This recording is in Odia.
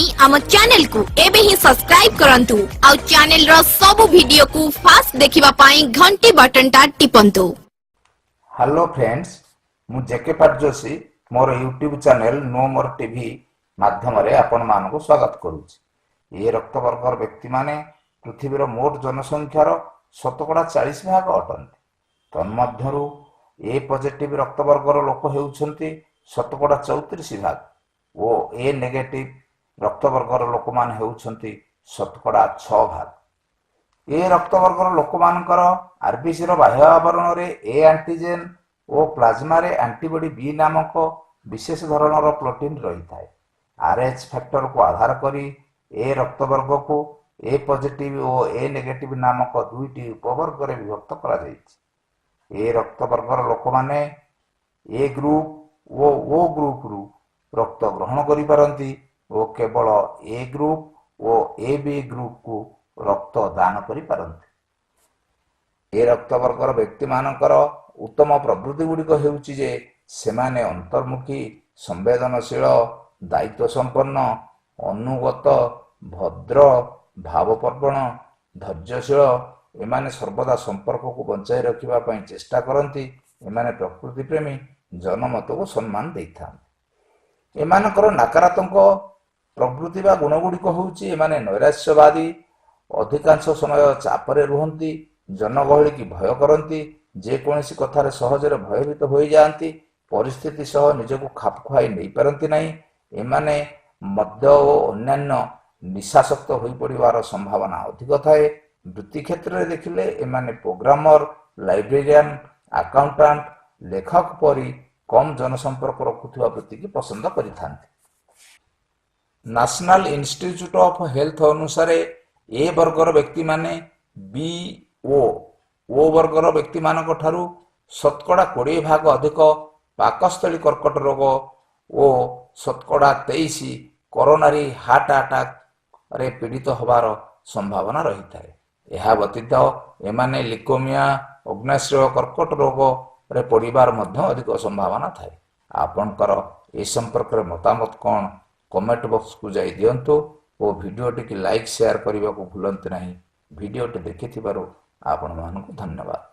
ପାଇଁ ଆମ ଚ୍ୟାନେଲକୁ ଏବେ ହିଁ ସବସ୍କ୍ରାଇବ କରନ୍ତୁ ଆଉ ଚ୍ୟାନେଲର ସବୁ ଭିଡିଓକୁ ଫାଷ୍ଟ ଦେଖିବା ପାଇଁ ଘଣ୍ଟି ବଟନଟା ଟିପନ୍ତୁ। ହ୍ୟାଲୋ ଫ୍ରେଣ୍ଡସ୍, ମୁଁ ଜେକେ ପାଟଜୋଶୀ ମୋର YouTube channel no more TV ମାଧ୍ୟମରେ ଆପଣମାନଙ୍କୁ ସ୍ୱାଗତ କରୁଛି। ଏ ରକ୍ତବର୍ଗର ବ୍ୟକ୍ତିମାନେ ପୃଥିବୀର ମୋଟ ଜନସଂଖ୍ୟାର 40% ଭାଗ ଅଟନ୍ତି। ତନ୍ମଧ୍ୟରୁ ଏ ପଜିଟିଭ୍ ରକ୍ତବର୍ଗର ଲୋକ ହେଉଛନ୍ତି 34% ଭାଗ ଓ ଏ ନେଗେଟିଭ୍ ରକ୍ତବର୍ଗର ଲୋକମାନେ ହେଉଛନ୍ତି 6% ଭାଗ। ଏ ରକ୍ତବର୍ଗର ଲୋକମାନଙ୍କର ଆରବିସିର ବାହ୍ୟ ଆବରଣରେ ଏ ଆଣ୍ଟିଜେନ୍ ଓ ପ୍ଲାଜମାରେ ଆଣ୍ଟିବଡି ବି ନାମକ ବିଶେଷ ଧରଣର ପ୍ରୋଟିନ୍ ରହିଥାଏ। ଆର୍ଏଚ୍ ଫ୍ୟାକ୍ଟରକୁ ଆଧାର କରି ଏ ରକ୍ତବର୍ଗକୁ A positive O A negative ନାମକ ଦୁଇଟି ଉପବର୍ଗରେ ବିଭକ୍ତ କରାଯାଇଛି। ଏ ରକ୍ତବର୍ଗର ଲୋକମାନେ ଏ ଗ୍ରୁପ୍ ଓ ଓ ଗ୍ରୁପରୁ ରକ୍ତ ଗ୍ରହଣ କରିପାରନ୍ତି ଓ କେବଳ ଏ ଗ୍ରୁପ୍ ଓ ଏ ବି ଗ୍ରୁପକୁ ରକ୍ତ ଦାନ କରିପାରନ୍ତି। ଏ ରକ୍ତବର୍ଗର ବ୍ୟକ୍ତିମାନଙ୍କର ଉତ୍ତମ ପ୍ରବୃତ୍ତି ଗୁଡ଼ିକ ହେଉଛି ଯେ ସେମାନେ ଅନ୍ତର୍ମୁଖୀ, ସମ୍ବେଦନଶୀଳ, ଦାୟିତ୍ୱ ସମ୍ପନ୍ନ, ଅନୁଗତ, ଭଦ୍ର, ଭାବପ୍ରବଣ, ଧୈର୍ଯ୍ୟଶୀଳ। ଏମାନେ ସର୍ବଦା ସମ୍ପର୍କକୁ ବଞ୍ଚାଇ ରଖିବା ପାଇଁ ଚେଷ୍ଟା କରନ୍ତି। ଏମାନେ ପ୍ରକୃତି ପ୍ରେମୀ, ଜନମତକୁ ସମ୍ମାନ ଦେଇଥାନ୍ତି। ଏମାନଙ୍କର ନକାରାତ୍ମକ ପ୍ରବୃତ୍ତି ବା ଗୁଣଗୁଡ଼ିକ ହେଉଛି ଏମାନେ ନୈରାଶ୍ୟବାଦୀ, ଅଧିକାଂଶ ସମୟ ଚାପରେ ରୁହନ୍ତି, ଜନଗହଳିକି ଭୟ କରନ୍ତି, ଯେକୌଣସି କଥାରେ ସହଜରେ ଭୟଭୀତ ହୋଇଯାଆନ୍ତି, ପରିସ୍ଥିତି ସହ ନିଜକୁ ଖାପ ଖୁଆଇ ନେଇପାରନ୍ତି ନାହିଁ। ଏମାନେ ମଦ୍ୟ ଓ ଅନ୍ୟାନ୍ୟ ନିଶାସକ୍ତ ହୋଇପଡ଼ିବାର ସମ୍ଭାବନା ଅଧିକ ଥାଏ। ବୃତ୍ତି କ୍ଷେତ୍ରରେ ଦେଖିଲେ ଏମାନେ ପ୍ରୋଗ୍ରାମର, ଲାଇବ୍ରେରିଆନ, ଆକାଉଣ୍ଟାଣ୍ଟ, ଲେଖକ ପରି କମ୍ ଜନସମ୍ପର୍କ ରଖୁଥିବା ବୃତ୍ତିକି ପସନ୍ଦ କରିଥାନ୍ତି। ନ୍ୟାସନାଲ ଇନଷ୍ଟିଚ୍ୟୁଟ ଅଫ ହେଲ୍ଥ ଅନୁସାରେ ଏ ବର୍ଗର ବ୍ୟକ୍ତିମାନେ ବି ଓ ଓ ବର୍ଗର ବ୍ୟକ୍ତିମାନଙ୍କ ଠାରୁ 20% ଭାଗ ଅଧିକ ପାକସ୍ଥଳୀ କର୍କଟ ରୋଗ ଓ 23% କରୋନାରୀ ହାର୍ଟ ଆଟାକରେ ପୀଡ଼ିତ ହେବାର ସମ୍ଭାବନା ରହିଥାଏ। ଏହା ବ୍ୟତୀତ ଏମାନେ ଲିଉକେମିଆ, ଅଗ୍ନାଶୟ କର୍କଟ ରୋଗରେ ପଡ଼ିବାର ମଧ୍ୟ ଅଧିକ ସମ୍ଭାବନା ଥାଏ। ଆପଣଙ୍କର ଏ ସମ୍ପର୍କରେ ମତାମତ କ'ଣ, କମେଣ୍ଟ ବକ୍ସକୁ ଯାଇ ଦିଅନ୍ତୁ ଓ ଭିଡ଼ିଓଟିକି ଲାଇକ୍, ସେୟାର କରିବାକୁ ଭୁଲନ୍ତୁ ନାହିଁ। ଭିଡ଼ିଓଟି ଦେଖିଥିବାରୁ ଆପଣମାନଙ୍କୁ ଧନ୍ୟବାଦ।